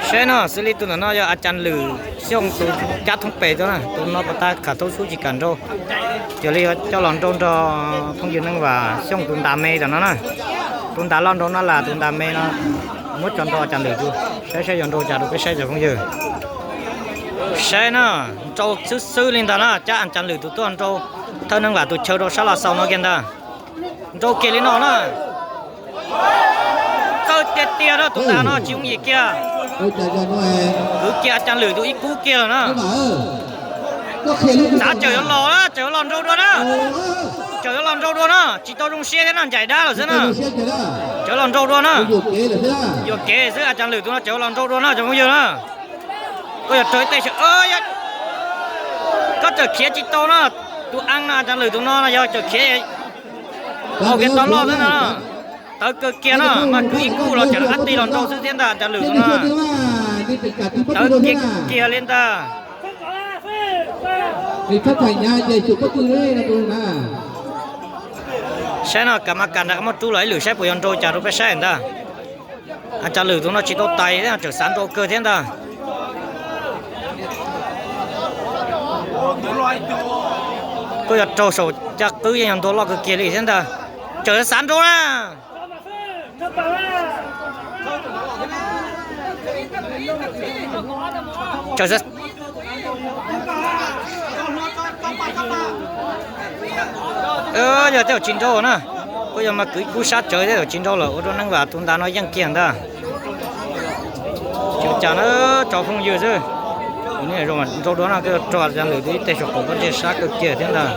Saib no, xws li tus ntawm no yog A Cas Lwm Xyooj tus cab thoob pem tuaj na, tus no pas tag kham thaub xub tsis kam nrau. Cuag li yuav coj los nrau nrog phooj ywg Neej Vam Xyooj tus ntas me tam no na. Tus ntas loj nrau no las tus ntas me no muab tso nrau A Cas Lwm tus. Saib saib yuav nrau cas rau peb saib cov phooj ywg. Saib na, nrau xwb xwb li ntag na, cab A Cas Lwm tus tuaj nrau thawj Neej Vam tus chaw rau sab los xaus no kiag ntag. Nrau kiag li no na. Txawj tiag tiag na, tus ntas no tsis yooj yim kiag. Kwv kiag A Cas Lwm tus ib kub kiag lawm na. Xav tseem yuav los na, tseem yuav los nrau dua na. Tseem yuav los nrau dua na, tsis tau zoo siab thiab no, ncaim dab lawm xwb na. Tseem yuav los nrau dua na. Yuam kev xwb, A Cas Lwm tus no tseem yuav los nrau dua na cov phooj ywg na. Koj yog raug ib teg, koj tseem khiav tsis tau na. Tus A Cas Lwm tus no yog tseem khiav hau kiag tau loj xwb na. Tawv kawg kiag na, mas kwv ib kub los tseem rov qab tig los nrau xwb thiab ntag, A Cas Lwm tus no. Tawv kiag kiag li ntag. Saib no, kam mas kam nrad muab rub los ib lwm saib puas yuav nrau cas rau peb saib ntag. A Cas Lwm tus no tsis tau tais thiab, tseem xav nrau kawg thiab ntag. Koj yog raug saum caj qwb yeej yog ntua loj kawg kiag li thiab ntag. Tseem xav nrau na. Yog tej zaum tsis nrau na, koj yog mas kwv ib kub sab tsawv tej zaum tsis nrau lawm, ua rau Neej Vam tus ntas no yeej kiag ntag. Tsis ua cas na, tso phooj ywg xwb. Nrau dua no, koj yog raug Cas Lwm tus ib teg saum qaum koj ntsej sab kawg kiag thiab ntag.